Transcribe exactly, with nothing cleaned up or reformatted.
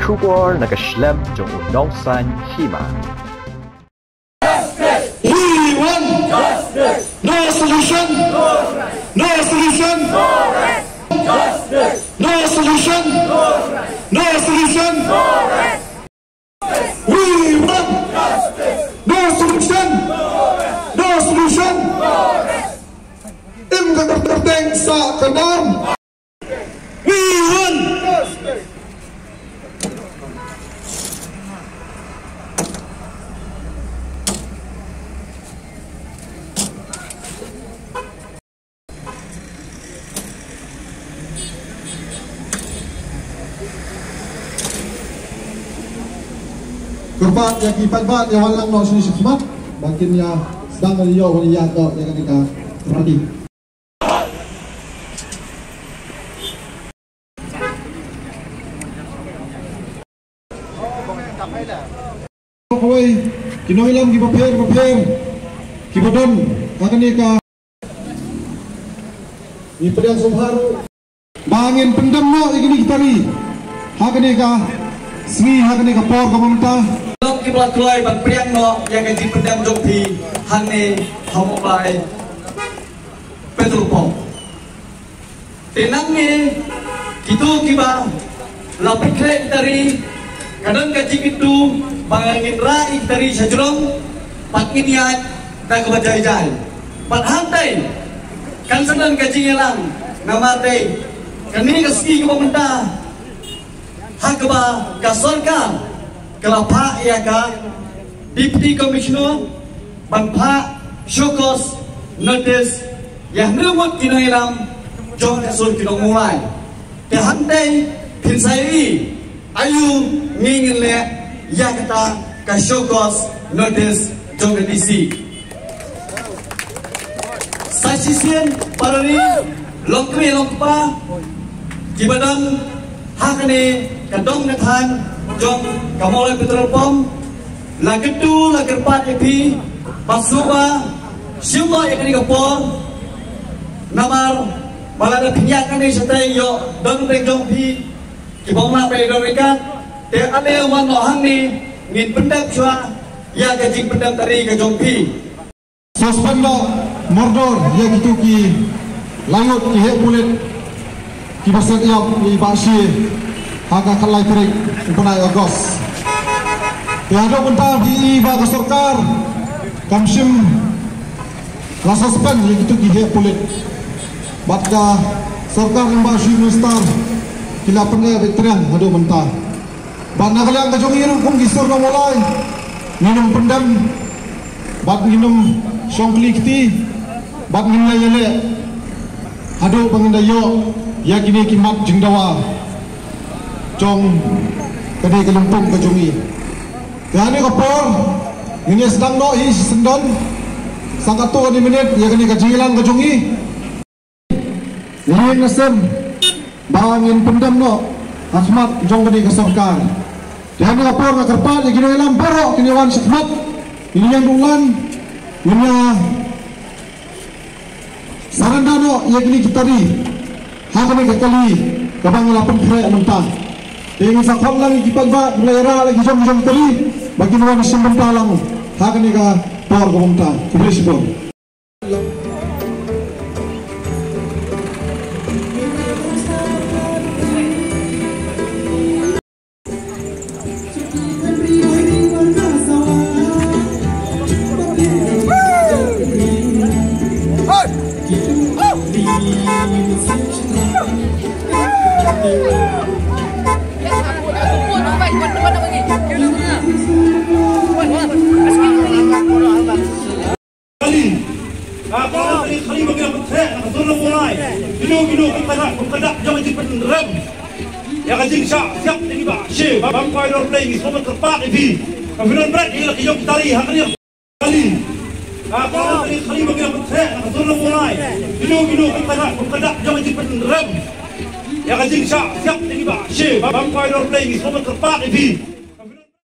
Khubor na ka shlem jong u nongsan hima. We want no solution. No solution. No solution. No solution. We want no solution. No solution. Im ka kyrteng sa ka nam. We want. Kyrpad ïa ki paidbah ïa wan lang noh shane shakhmat ba kin ïa sdang ban ïoh ban ïa ïa kane ka party. Kawei ki nongïalam kiba pher ba pher kiba don ha kane ka, ngi pdiang sngewbha ruh ba ngin pyndem noh ïa kine ki tari ha kane ka sngi, ha kane ka por kaba mynta. Long kiba la kloi ban pdiang noh ïa ka jingpyndem jong phi hangne ha Mawlai petrol pump. Te nangne kito kiba la pynkhreh tari, ka don ka jingkyntu ba ngin rah ïa ki tari sha jrong bad ngin ïaid da kaba jai jai. Bad hangtei kan sa don ka jingïalang, namar te kane ka sngi kaba mynta ha kaba ka sorkar ka la phah ïa ka Deputy Commissioner ban phah show cause notice ïa hynriew ngut ki nongïalam jong ka sur ki nong Mawlai. Te hangtei phin sa ïohi aïu ngi ngin leh ïa kata ka show cause notice jong ka D C. Sa shisien para ri long kmie long kpa kiba don ha kane ka dong ka thaiñ jong ka Mawlai petrol pump, la kyntu la kyrpad ïa phi ba sngewbha shim noh ïa kane ka por, namar ba lada phin ïaid kane shatei ïoh don ryngkat jong phi kiba ym lah ban ïadon ryngkat. Te ale wan noh hangne ngin pyndep shuwa ïa ka jingpyndem tari ka jong phi. Suspend noh mardor ïa kito ki laingut ki heh pulit kiba set ïap ïa i Bah Shie ha ka khatlai tarik u bnai August. Te haduh mynta phi i ba ka sorkar kam shym la suspend ïa kito ki heh pulit. Bad ka sorkar lyngba u Chief Minister ki la pyneh beit triang haduh mynta. Bad na ka liang ka jong ngi ruh kum ki sur nong Mawlai, ngin ym pyndem bad ngin ym shong kli kti bad ngin leh ïaleh haduh ba ngin da ïoh ïa kine ki mat jingdawa jong kane ka lympung ka jong ngi. Te ha kane ka por ngin ïa sdang noh hi shisyndon sa katto katne minit ïa kane ka jingïalang ka jong ngi. Ngi ïeng na sem ba ngin pyndem noh ha khmat jong kane ka sorkar. Te ha kane ka por nga kyrpad ïa ki nongïalam baroh kin ïa wan shakhmat, ngin ïeng dunglan, ngin ïa surrender noh ïa kine ki tari ha kane ka kali kaba ngi la pynkhreh mynta. Te ngin sa khot lang ïa ki paidbah ba la ïa rah la ki jong ki jong ki tari ba kin wan shim bynta lang ha kane ka por kaba mynta. Khublei shibun. Kali. Ka kali kali ba ngi la pyntheh na ka sur nong Mawlai. Kino kino kum ka dak kum ka dak jong ka jingpynrem ïa ka jingshah siap ïa i Bah Shie ba ym koit dor blei, ngi sngewbha kyrpad ïa phi. Ka phi don bret ïa la ki jong ki tari ha kane. Kali. Ka kali kali ba ngi la pyntheh na ka sur nong Mawlai. Kino kino kum ka dak kum ka dak jong ka jingpynrem ïa ka jingshah siap ïa i Bah Shie ba ym koit dor blei, ngi sngewbha kyrpad ïa phi.